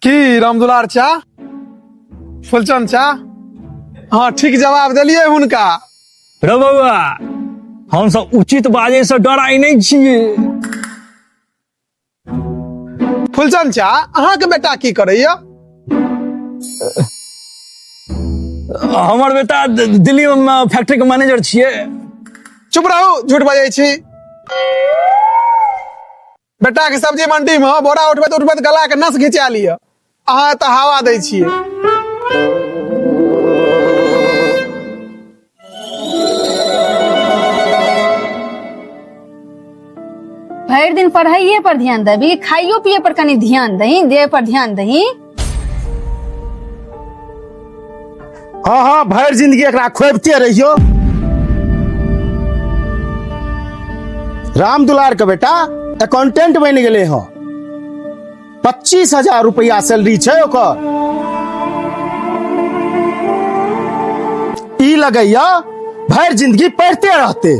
की रामदुलार चा, फुलचंद चा? हाँ, ठीक जवाब देलियै हुनका। रे बौआ, हम सब उचित बाजे से डराइ नहि छियै। फुलचंद चा, अहाँके बेटा की करैया? हमर बेटा दिल्ली में फैक्ट्री के मैनेजर छियै। चुप रहू, झूठ बजै छी। बेटा के सब्जी मंडी में बोरा उठबैत उठबैत गला के नस घिचा लिअ, अहाँ एतऽ हवा दै छियै। भरि दिन पढ़ाइए पर ध्यान देबी, खाइयो पिए पर कनि ध्यान दही, देह पर ध्यान दही। हाँ हाँ, भरि जिंदगी एकरा खोबिते रहियो। राम दुलार के बेटा अकाउंटेंट बनि गेलै हँ, 25,000 रुपया सैलरी छै ओकर। ई लगैया भरि जिंदगी पढ़ते रहते।